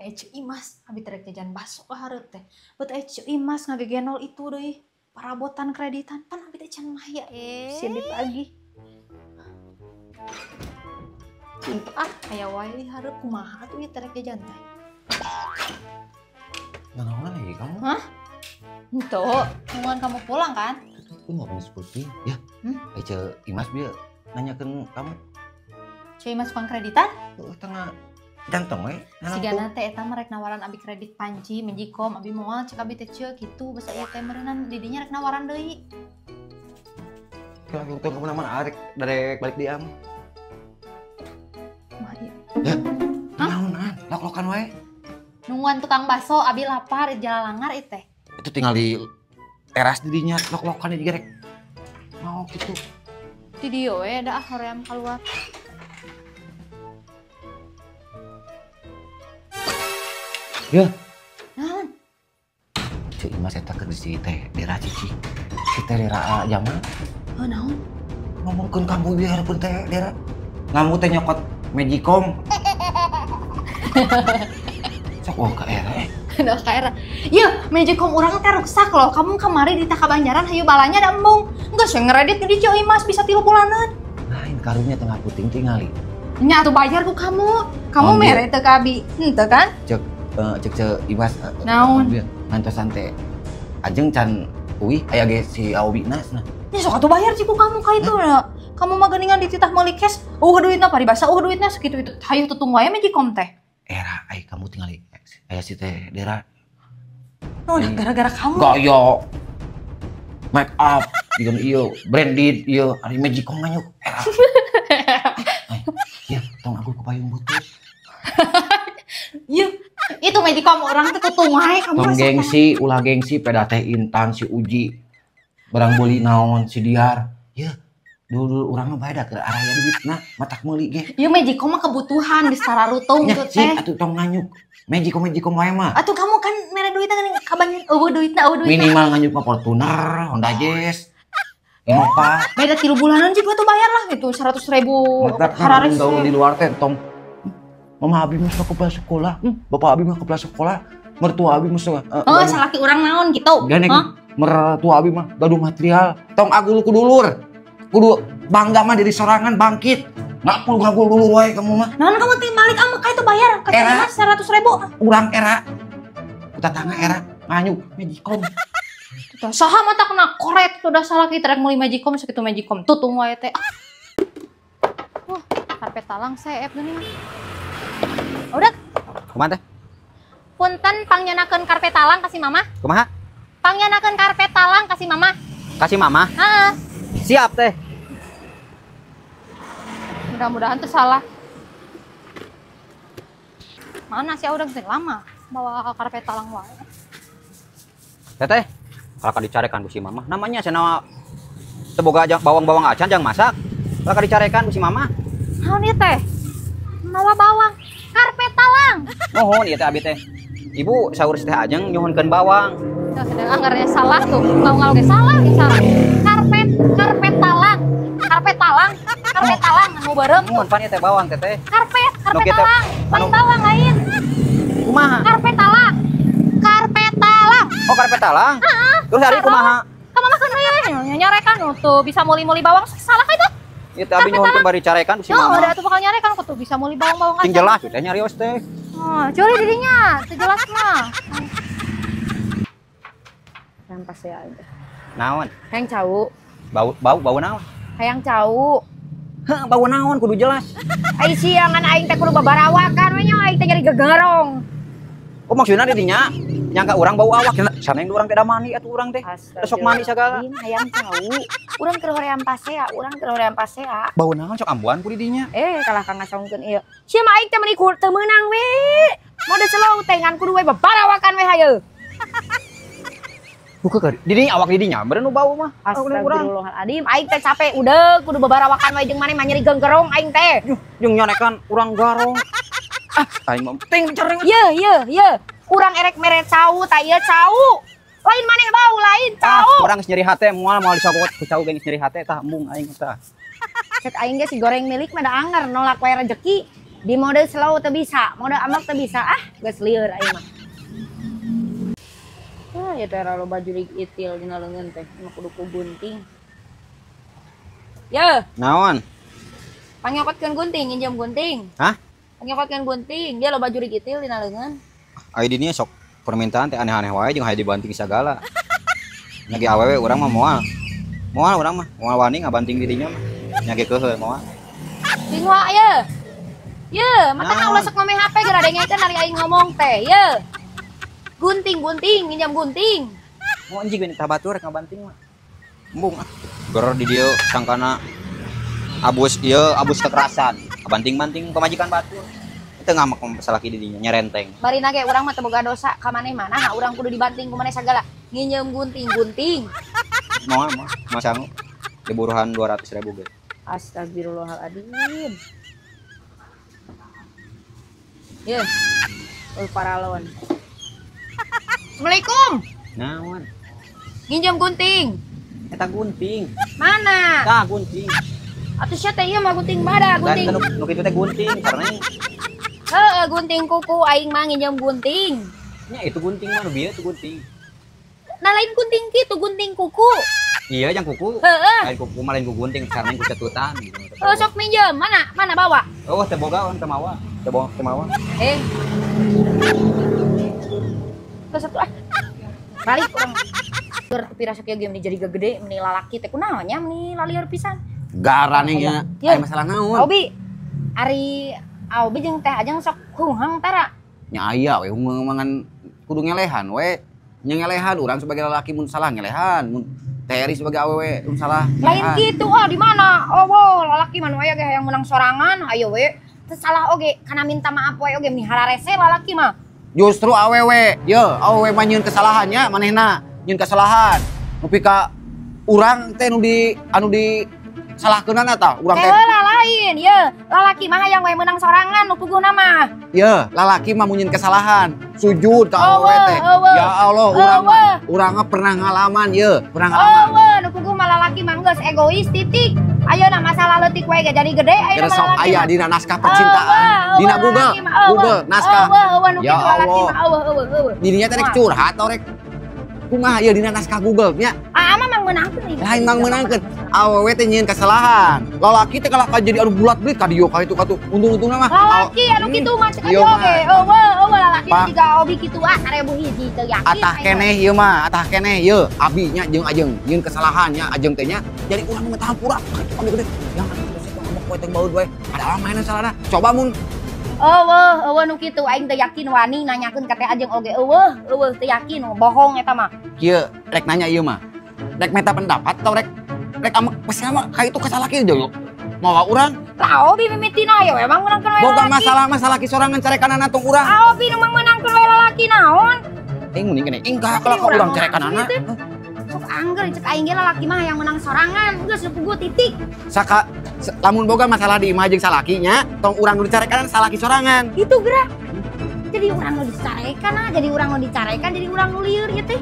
Ece Imas, abi terek jajan baso ka hareup teh. Bet Ece Imas ngagegenol itu deui, parabotan kreditan. Pan abi teh can maya. Sieun ditagih. Ah, aya wae hareup kumaha atuh ieu terek jajan teh. Nanaon lagi kamu? Hah? Henteu, nungguan kamu pulang kan? Aku nggak punya seperti ya. Ece Imas bieu nanyakeun kamu. Ece Imas pang kreditan? Heeh, tengah jantung we. Sigana teh eta mah rek nawaran abi kredit panci Magicom abi moal cek abi teh ceu kitu basa ieu teh meureunnan di dinya rek nawaran deui. Kalau tong kamu mana arek darek balik diam. Mah ieu. Hah? Naonan? Lok-lokan wae. Nungguan tukang bakso abi lapar di jalan langgar ieu teh. Itu tinggal di teras di dinya lok-lokan di gerek. Mau gitu. Di dieu we da hoream keluar. Ya. Naon? Ceu Imas eta keur si teh Dera cici. Si teh Dera jaman. Oh, naon? Ngomongkeun kamu bieu hareupeun teh Dera. Ngamu teh nyokot Magicom. Sok wah ka era eh. Nah, ka era. Yeuh, Magicom urang teh ruksak loh. Kamu kamari di Takabanjaran hayu balanya da embung. Geus we ngeredit di Ceu Imas bisa 3 bulanan. Lain karunya tengah puting tingali. Nya atuh bayar ku kamu. Kamu mere teu ka abi. Henteu kan? Cek cek Ceu Imas naon ngantosan teh ajeng can uih aya ge si Aobina cenah. Nya sok atuh bayar ciku kamu ka itu na. Kamu mah geuningan dititah meuli cash, eueuh duitna paribasa eueuh duitna sakitu itu. Hayu tutung wae Magicom teh. Era ai kamu tingali aya si teh Dera. Oh, gara-gara kamu. Gaya make up jeung ieu branded ieu ari Magicom nganyuk era. Ya, tong aku ke payung butut. Yeuh, itu Magicom orang teh tutung wae kamu. Tong gengsi, ulah gengsi peda teh Intan si Uji. Barang beuli naon si Diar. Yeuh, dulu urang mah bae da keur araya duitna matak meuli ge. Ieu Magicom mah kebutuhan geus tararutung kitu teh. Atuh tong nganyuk. Magicom Magicom wae mah. Atuh kamu kan mere duitna geuning kabanyak eueuh duitna eueuh duitna. Minimal nganyuk mah Fortuner, Honda Jazz. Innova. Beda 3 bulanan juga tuh bayar lah gitu 100.000. Hararis. Di luar teh tong Mama abi mah ke kepala sekolah, bapak abi mah kepala sekolah, mertua abi mah oh, salaki urang naon gitu. Gandeng mertua abi mah gaduh material, tong agul ku dulur. Kudu bangga mah diri sorangan bangkit. Nggak perlu ngagul dulur wae kamu mah. Naon kamu teh malik ama ka itu bayar ka 100.000. Urang era. Tetangga era nganyuk Magicom. Tuh saha mah tak kena koret udah salaki trek meuli Magicom sakitu Magicom tutung wae teh. Wah, karpet talang seep geuning. Udah. Kumaha teh? Punten pangyanakeun karpet talang kasih mama. Kumaha? Pangyanakeun karpet talang kasih mama. Kasih mama? Heeh. Siap teh. Mudah-mudahan tuh salah. Mana sih udah teh lama bawa karpet talang wae. Teh, kalau kan dicarekan ku si mama, namanya cenah teu boga bawang-bawang acan jang masak. Kalau dicarekan ku si mama. Naon ieu teh? Mawa bawang. Karpet talang. Mohon ieu teh abi teh. Ibu saur teh ajeng nyuhunkeun bawang. Tuh, anggarnya salah tuh. Mau ngal ge salah, salah. Karpet, karpet talang. Karpet talang, karpet talang anu beureum. Mohon pan ieu teh bawang teh teh. Karpet, karpet talang. Lain bawang lain. Kumaha? Karpet talang. Karpet talang. Oh, karpet talang? Heeh. Terus hari kumaha? Ka mama keun we nyarekan tuh bisa muli-muli bawang salah ka itu. Ieu teh abi nyuhunkeun bari carekan si mama. Udah atuh bakal nyarekan kok tuh bisa muli bawang-bawang aja. Cing jelas teh nyarios teh. Oh, curi dirinya, teu jelas mah. Rampas ya aja. Naon? Hayang cau. Bau bau bau naon? Hayang cau. Heh, bau naon kudu jelas. Ai siangan aing teh kudu babarawakan we nya aing teh nyari gegerong. Oh maksudna dirinya nyangka urang bau awak sana yang urang teh da mandi atuh urang teh. Sok mandi sagala. Hayang cau. Urang keur hoream pasea, urang keur hoream pasea. Bau naon sok ambuan ku di dinya. Eh, kalah ka ngasongkeun ieu. Sia mah aing teh meuni teu meunang we. Mode slow teh ngan kudu we babarawakan we hayu. Buka ka didinya awak didinya beureun nu bau mah. Astagfirullahaladzim, aing teh capek udah kudu babarawakan we jeung maneh mah nyeri genggerong aing teh. Jeung nyonekan urang garong. Ah, aing mah ting cereng. Ye ye ye. Urang erek mere cau ta ieu cau. Lain maneh bau lain cau. Ah, urang geus nyeri hate moal moal disokot ku cau ge geus nyeri hate tah embung aing tah. Cek aing ge si goreng milik mah da anger nolak wae rezeki. Di mode slow teu bisa, mode ambek teu bisa. Ah, geus lieur aing mah. Ah, ya teh loba jurig itil dina leungeun teh, mah kudu ku gunting. Ye. Naon? Pangnyokotkeun gunting, nginjem gunting. Hah? Pangnyokotkeun gunting, dia loba jurig itil dina leungeun. Aya di dieu sok permintaan teh aneh-aneh wae jeung hayang dibanting sagala. Nya ge awewe urang mah moal. Moal urang mah, moal wani ngabanting dirinya mah. Nya ge keuheul moal. Sing wae ye. Ye, mata ka ulah sok ngome HP geura dengekeun ari aing ngomong teh, ye. Gunting, gunting, nginjam gunting. Mau anjing we tah batur rek ngabanting mah. Embung ah. Ger di dieu sangkana abus ieu, abus kekerasan. Banting-banting pamajikan batur. Teu ngamek salaki di dinya nyerenteng. Barina ge urang mah teu boga dosa ka maneh mah, nah urang kudu dibanting ku maneh sagala. Nginjem gunting, gunting. Moal moal, moal sanggup. Diburuhan 200.000 ge. Astagfirullahaladzim. Ye. Oh, paralon. Assalamualaikum. Naon? Nginjem gunting. Eta gunting. Mana? Tah gunting. Atuh sia teh ieu mah gunting bada, gunting. Nu kitu teh gunting karena heeh, gunting kuku aing mah nginjem gunting. Nya itu gunting mah nu bieu tuh gunting. Nah lain gunting kitu, gunting kuku. Iya, jang kuku. Heeh. Lain kuku mah lain ku gunting, karena ku cetutan gitu. Oh, sok minjem. Mana? Mana bawa? Oh, teu boga on teu mawa. Teu bawa, teu mawa. Eh. Ke satu ah. Balik urang. Keur pira sakieu ge meni jadi gede, meni lalaki teh kunaon nya meni lalieur pisan. Garane nya. Aya masalah naon? Obi. Ari Obi jeung teh Ajeng sok hunghang tara. Nya aya we hunghang mangan kudu ngelehan we. Nya ngelehan urang sebagai lalaki mun salah ngelehan, mun Teh Eri sebagai awewe mun salah. Lain kitu ah di mana? Oh, wow, lalaki mah nu aya ge hayang menang sorangan, ayo we. Teu salah oge kana minta maaf we oge meni hararese lalaki mah. Justru awewe, ye, awewe mah nyieun kesalahannya manehna, nyieun kesalahan. Nepi ka urang teh nu di anu di salahkeunana tah urang teh. Heula lain, ye, lalaki mah hayang we menang sorangan nu puguhna mah. Ye, lalaki mah mun nyieun kesalahan, sujud ka awewe teh. Ya Allah, urang urang mah pernah ngalaman ye, pernah ngalaman. Eueuh, nu puguh mah lalaki mah geus egois titik. Ayeuna masalah leutik wae ge jadi gede ayeuna mah lalaki. Aya dina naskah percintaan, dina Google, Google naskah. Ya Allah. Dirinya teh rek curhat atau rek kumaha ieu dina naskah Google nya. Ah, mah mang meunangkeun. Lain mang meunangkeun. Awewe teh nyieun kesalahan. Lalaki teh kalah ka jadi anu bulat belit ka dieu ka itu ka tuh. Untung-untungna mah. Lalaki anu kitu mah cek aja oge. Eueuh, eueuh lalaki jiga obi kitu ah 1000 hiji teu yakin. Atah keneh ieu mah, atah keneh ieu abi nya jeung Ajeng nyieun kesalahan nya Ajeng teh nya jadi urang mah hampura ka itu kami gede. Yang anu teh ngomong poe teh baud wae. Padahal mainan salahna. Coba mun eueuh, eueuh nu kitu aing teu yakin wani nanyakeun ka teh Ajeng oge eueuh, eueuh teu yakin bohong eta mah. Kieu rek nanya ieu mah. Rek minta pendapat atau rek rek amek mah ka itu ka salaki deui. Mawa urang. Lah obi mimitina aya we mang meunangkeun we lalaki. Boga masalah mah salaki sorangan carekanana tong urang. Ah obi nu mang meunangkeun we lalaki naon? Aing mending keneh ingkah kalah ka urang carekanana. Sok angger cek aing ge lalaki mah yang menang sorangan geus puguh titik. Saka lamun boga masalah di imah jeung salakinya, tong urang nu dicarekan salaki sorangan. Itu gerak. Jadi urang nu dicarekan ah, jadi urang nu dicarekan, jadi urang nu lieur ieu teh.